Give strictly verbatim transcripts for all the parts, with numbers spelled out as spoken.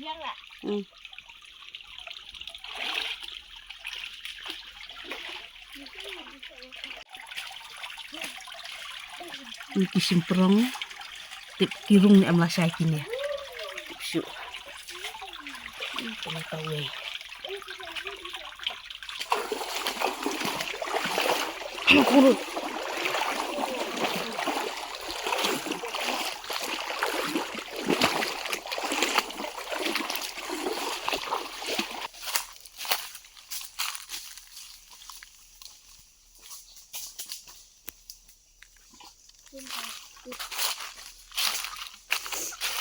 Hmm. Hmm, ki shim prong. Tip ki rung ne em lashai kine. Tip shuh. Hmm, tang kawei.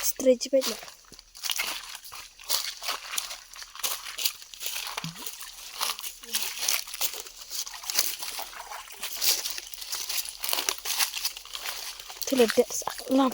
Stretch bait na. Tila dep sak lam.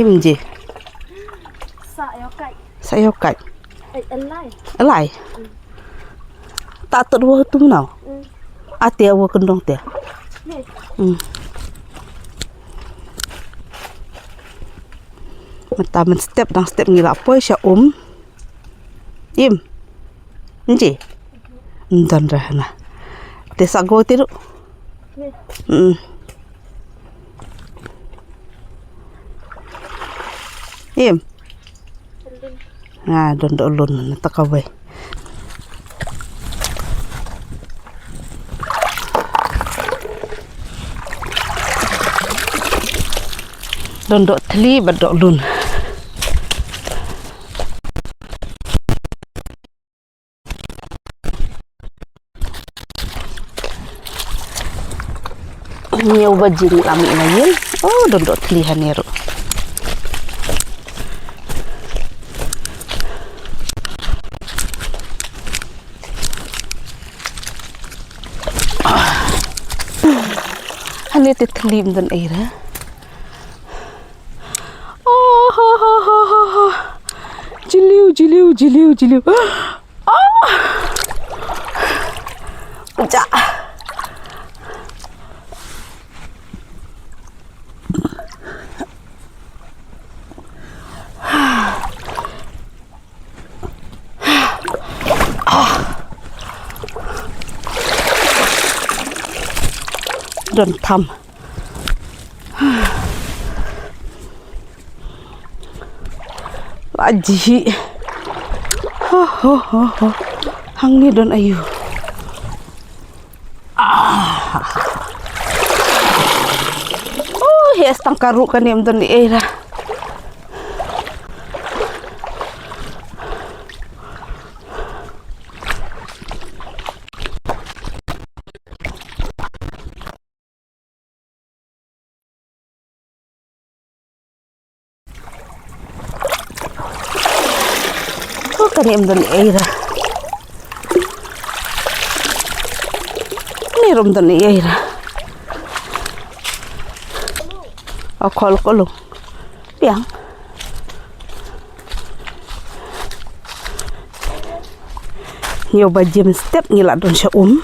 Im ji. Sa yokai. Sa yokai. Ai, alai. Alai. Ta tot wa tu nau. Mm. Ate wa kendong te. Yes. Hmm. Mynta mynstep dang step ngi la poi sha um. Im. Nji. Ndon rah na. Te sa go te ru. Yes. Hmm. Im. Ah, don doh lun na ta kawei. Don doh thli bad doh lun. Ñiew ba jin lam ina yin. Oh, don doh thli hangne ruh. Hangne te thli ym don ei re. Oh, ho, ho, ho, ho, ho. Jiliw, jiliw, jiliw, jiliw. Cha. Don tham. La jih. Ho, ho, ho, ho. Hangne don aïu. Ah. Oh, heh tang ka ruh kane ym don ei ei ra. Ko kane ym don ei ra. Kane ruh ym don ei ra. A khol ko long. Biang. Ñiew ba jim step ngi la don sha um.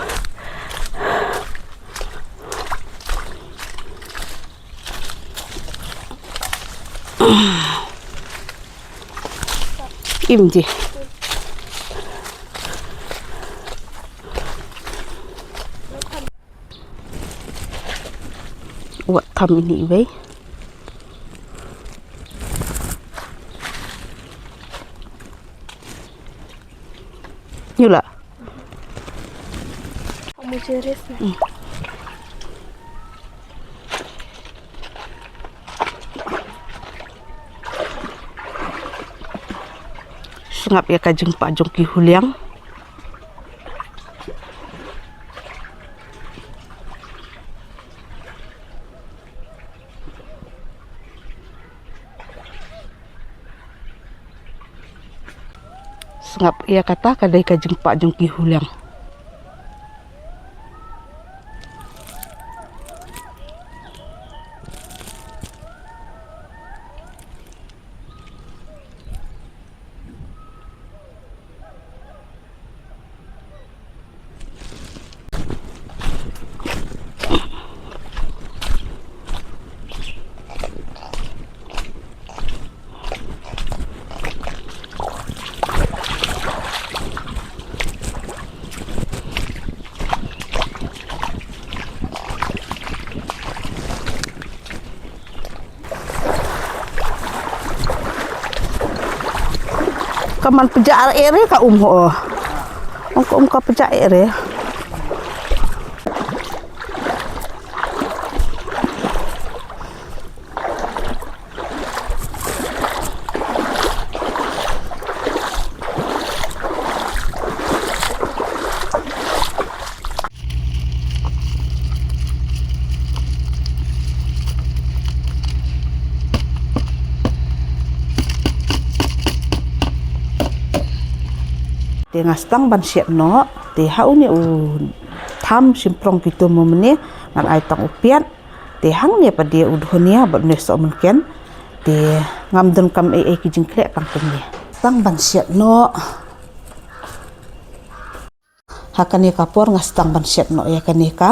Im ji. Wat tham ini iwei. Ñu lah. Kamu jeris na. Hmm. Sngap ïa ka jingpah jong ki huliang. Sngap ïa kata ka dei ka jingpah jong ki huliang. Ka man pjah ere ka um ho. Ong ka um ka pjah ere. Te nga sdang ban shet noh, te ha une u tham shymprong kito mo mane, ngan ai tang u piat, te hangne pat de u dhania bad une sohmynken, te ngam donkam ei ei ki jingkhleh tang kumne. Sdang ban shet noh. Ha kane ka por nga sdang ban shet noh ïa kane ka,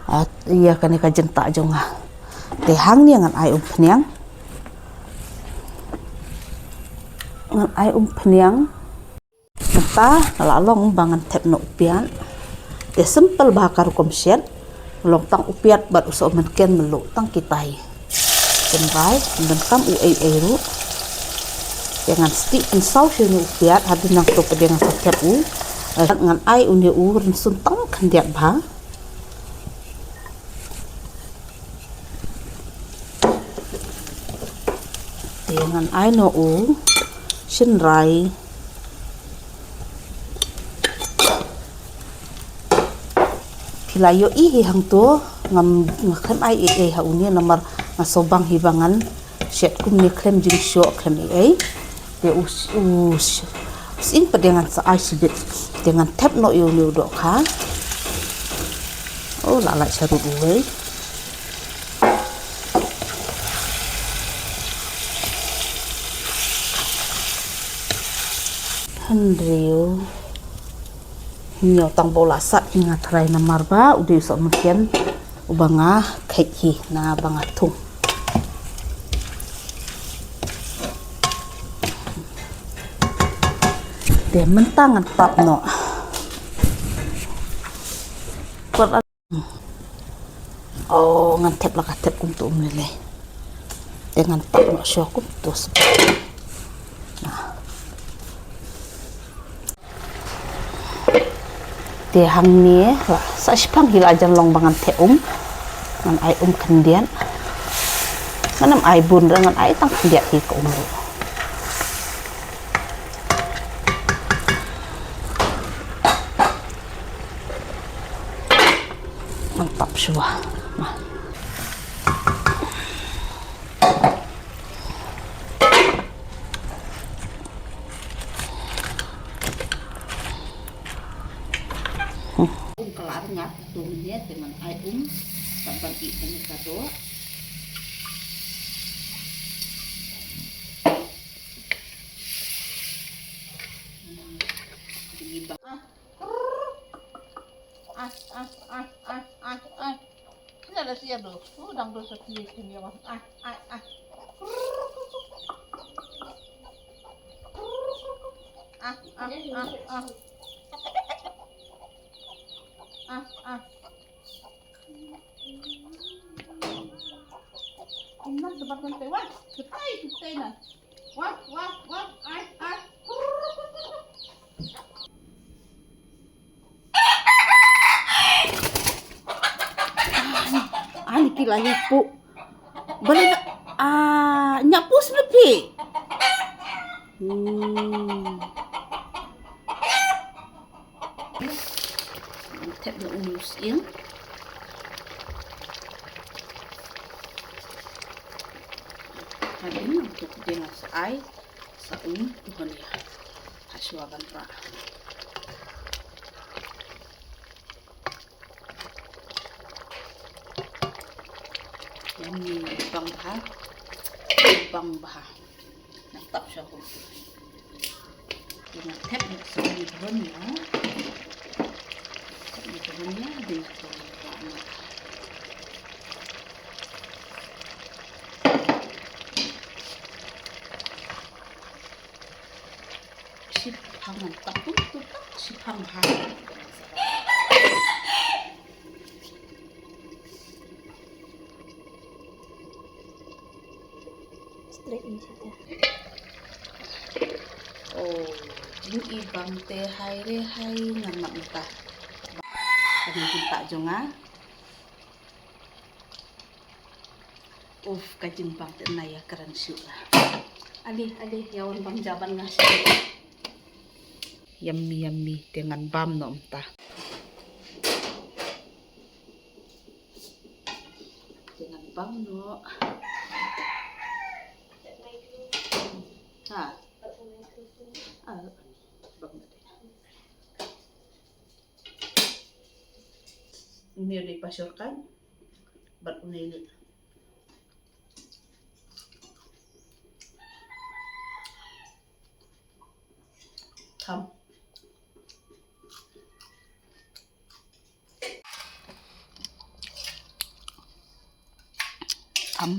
ah, ïa kane ka jyntah jong nga. Te hangne ngan ai umphniang. Ngan ai umphniang. Mynta nga la long ba ngan thep noh u piat. Te simple bha ka rukom shet. Long tang u piat bad u sohmynken, mluh tang kitai. Pynbai, pyndonkam u ei ei ruh. Te ngan stieh pynsaw sha une u piat, hadien nangto pat de ngan sa thep u. Eh, ngan ai une u rynsun tang khyndiat bha. Te ngan ai noh u shynrai. Phi la ïohi hi hangto, ngam, nga khlem ai ei ei ha une namar nga sngewbang hi ba ngan shet kumne khlem jingshoh khlem ei ei. Te u, u, u sying pat de ngan sa ai shibit. Te ngan thep noh ïa une u dohkha. Oh, la lait sharud uwei. Hynriew. Ñiew tang ba u la sat hi nga tharai namar ba u dei u sohmynken uba nga kheit hi na ba nga thung. Te mynta ngan pap noh. Oh, ngan thep la ka thep kumto um lei lei. Te ngan pap noh shuwa kumto. Te hangne la sa shiphang hi la jan long ba ngan thep um. Ngan ai um khyndiat. Ngan ym ai bun re, ngan ai tang khyndiat hi ka um ruh. Ngan pap shuwa. Um ka la rngat, to mynne te ngan ai um sa ban ih kane ka doh. Hmm, dei ba. Ah, ah, ah, ah, ah, ah. Ina da siya do. Oh, dang do sa kili kini, ah. Ah, ah, ah. Ah, ah, ah, ah. Ah, ah. Ina sebat kan tewan. Ketai, ketai na. Wah, wah, wah, ai, ai. Ani ki la ïa pu. Balik, ah, nya pus na phi. Hmm. Thep na um ïa u sying. Hadien nangta dei ngan sa ai sa um u hynñia ha shuwa ban rah. Yummy, bang bha, bang bha. Nang tap sha kum. Nang thep nang sa ni bun ya. Thep ni bun ya, ding tong. Shiphang nang tap tu tu tap shiphang ha. Straight ni sita. Oh, jing i bang te hai re hai ngan map mynta. Ka jingpynta jong nga. Uf, ka jingbang te na ïa kren shuh la. Ali, ali, ïa wan bang jaban nga shuh. Yummy, yummy, te ngan bam noh mynta. Te ngan bam noh. Ha. Ah, bam noh. Une u dei pashorkan bad une u dei. Kham. Kham.